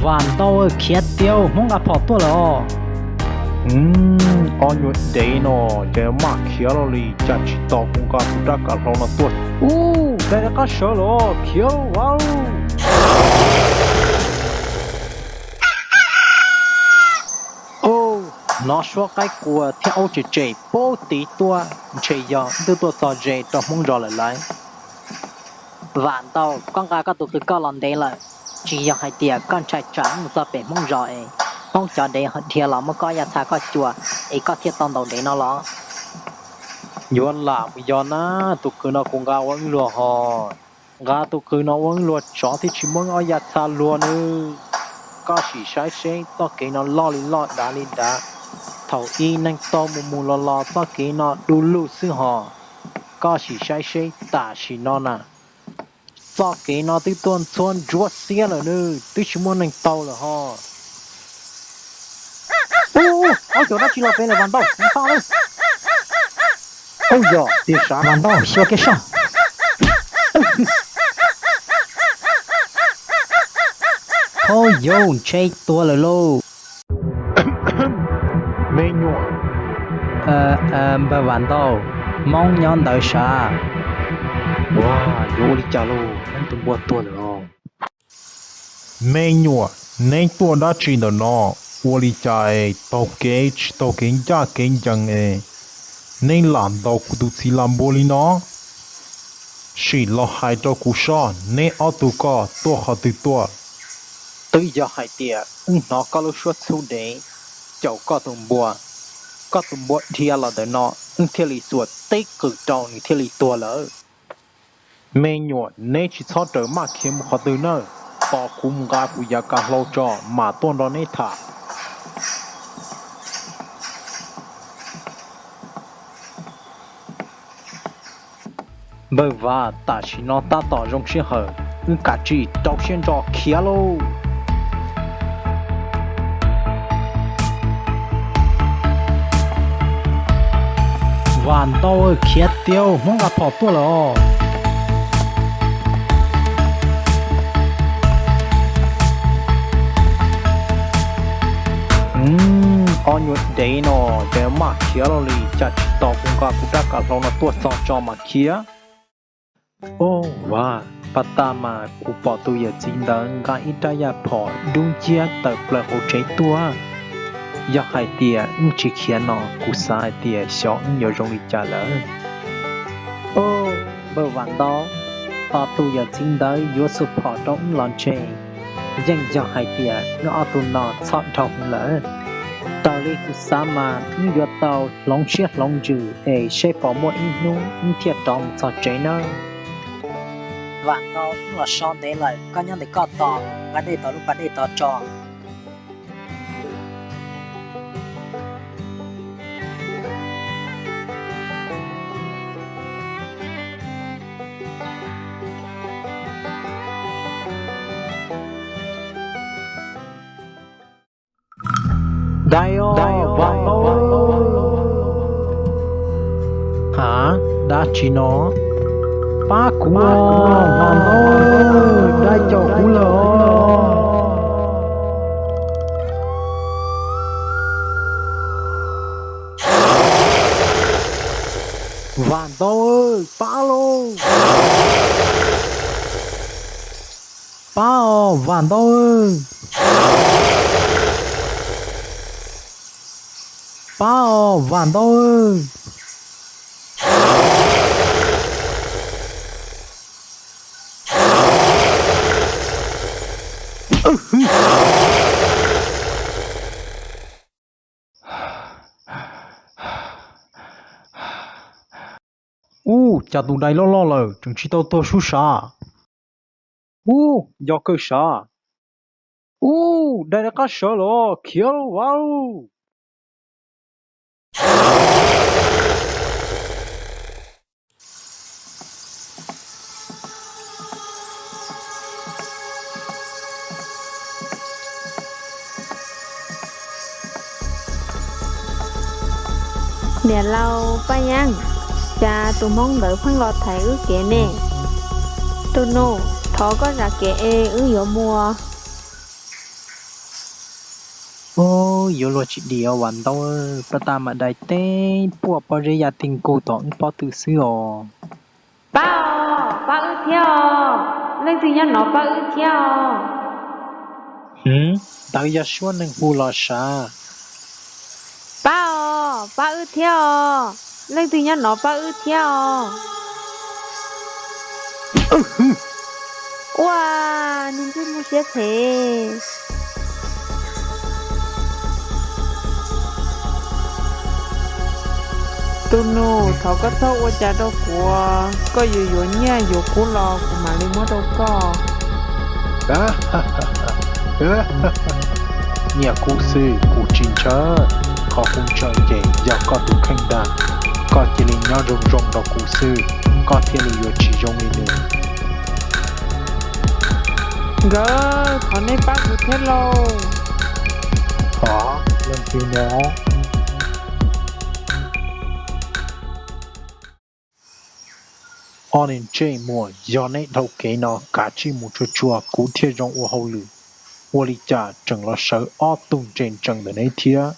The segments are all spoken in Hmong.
Vam Ntau, khiav tiag, Hmoob nqa phom tuaj lawm os. Ob nyuag dev no ces maj khiav los li cas tsis tos kuv nqa kuv rab kav hlau no tuaj. Ub, dai rov qab sawv lawm, khiav lauj. Hnov suab qaib qua thiab aub tsem tsem pub tid tuaj, ntshe yog twb tuaj txog ze rau Hmoob zos lawm lauj. Vam Ntau, koj nqa koj tus qws koj los ntev lawm, tsis yog hais tias koj ntshai tsam mus txog pem Hmoob zos es Hmoob cov dev dhia los muab koj yaj txha koj cua es koj thiaj tau ntaus dev no los? Yuav lam mus yog na, tus qws no kuv nqa ua wb luag hos. Nqa tus qws no ua wb luag tsov thiaj tsis muab wb ob yaj txha luag nawb. Koj sim saib seb txoj kev no loj li loj dav li dav. Thaum ub neeg tau mus mus los los txoj kev no du lug xwb hos. Koj sim saib seb tam sim no na, txoj kev no twb tuaj ntxhua ntsuab xiab lawm nawb, twb tsis muaj neeg tau lawm hos. Ub, ob cov dab tsi los pem lawm Vam Ntau, tsis tau lawm. Ub, yog tiag sav Vam Ntau, xyuas kiag soj. Thaub yau ntshe tuag lawm lauj. Me nyuam. Npawg Vam Ntau, Hmoob nyob ntawd sav. Ua, yuav ua li cas lauj, Hmoob tus npua tuag lawm os. Me nyuam, neb tuaj dab tsi ntawm no? Ua li cas es taug kev tsis taug kev ncaj kev ncees es neb lam ntaus kuv tus txiv las npua li no? Sim los hais rau kuv soj, neb ob tug ko tuaj qhov twg tuaj? Twb yog hais tias wb hnov koj lub suab txhub dev caum koj tus npua, koj tus npua dhia los ntawm no, wb thiaj li xuas tib qws rau nws thiaj li tuag lawm. Me nyuam, neb tsis txhob rawm maj khiav mus qhov twg nawb, tos kuv mus nqa kuv yav kav hlau tso mam tuaj nrog neb tham. Npawg Vam, tam sim no tab tom zoo sij hawm, wb kav tsij rau siab ntso khiav lauj. Vam Ntau, khiav tiag, Hmoob nqa phom tuaj lawm os. Ob nyuag dev no ces maj khiav los li cas tsis tos kuv nqa kuv rab kav hlau no tuaj txog tso mas khiav. Ub, Vam, pab tag mas kuv pom tus yawm txiv ntawd nqa ib rab yaj phom dub nciab tawm plaws hauv tsev tuaj. Yog hais tias wb tsis khiav no kuv xav hais tias xyov wb yuav zoo li cas lawm. Ub, npawg Vam Ntau, tos tus yawm txiv ntawd yuav xuas phom rau wb los ntshe yeej yog hais tias wb ob tug no txhob dhau hwv lawm. Raws li kuv xav mas wb yuav tau hloov siab hloov ntsws es seb puas muaj ib hnub wb thiaj rov mus txog tsev nawb. Vam Ntau, wb los so ntev lawm, koj nyob ntawm koj tos, nqa dej tom lub pas dej tod tso. Dai os, Vam Ntau. Ha, dab tsi no? Pab kuv os, Vam Ntau, dai caum kuv lawm os. Vam Ntau, pab lauj. Pab os, Vam Ntau. Pab os, Vam Ntau. Ub, cas tus dais loj loj lawm tseem tsis tau tuag sub sav. Ub, yog kawg sav. Ub, dais rov qab sawv los khiav lauj, Vam lauj. Niam laus Paj Yeeb, cas tus hmoob ntawd pheej los thaiv wb kev ne? Tus nus, thov koj zam kev es wb yuav mus. Ub, yuav luag tsis dim os Vam Ntau, pab tas mam dai teb puaj pob zeb ya ti nkuj tom wb pob tw xwb os. Pab os, pab wb thiab os, leej twg nyob nov pab wb thiab os. Hwv, ntawd yog suab neeg hu los sav. Pab os, pab wb thiab os, leej twg nyob nov pab wb thiab os. Ua, niag ntsuj muaj siab phem. Tus nus, thov koj txhob ua cas rau kuv, koj yuav yuav nyiaj yuav kub los kuv mam li muab rau koj. Nyiaj kub xwb kuv tsis ntshaw, qhov kuv ntshaw ces yog koj tus kheej ntag. Koj cia li nyob zoo zoo rau kuv xwb, koj thiaj li yuav tsis zoo li nws. Nkawd, thov nej pab kuv thiab lauj. Thov, leej twg no? Ob niag ntsej muag, yog neb dhau kev no kav tsij mus tsuag tsuag kuv thiaj zoo ua hauj lwm. Ua li cas tseem los sawv ob tug ntse ntsees ntawm neb thiab?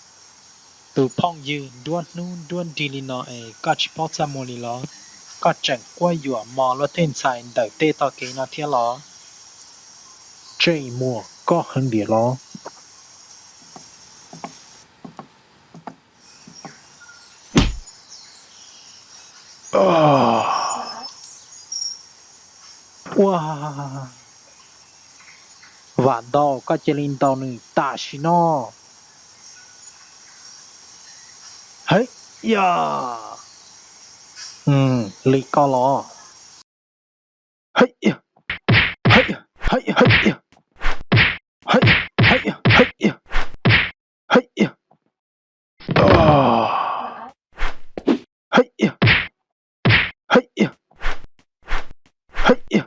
Tus phooj ywg, nruab hnub nruab nrig li no es koj tsis paub txaj muag li los? Koj tseem quab yuam mos luag tej ntxhais ntawm tej tog kev no thiab los? Ntsej muag, koj heev diam los? Ua, Vam Ntau, koj cia li ntaus nws tam sim no. Hej, ya, li koj los. Hej, hej, hej, hej, hej, hej, hej, hej,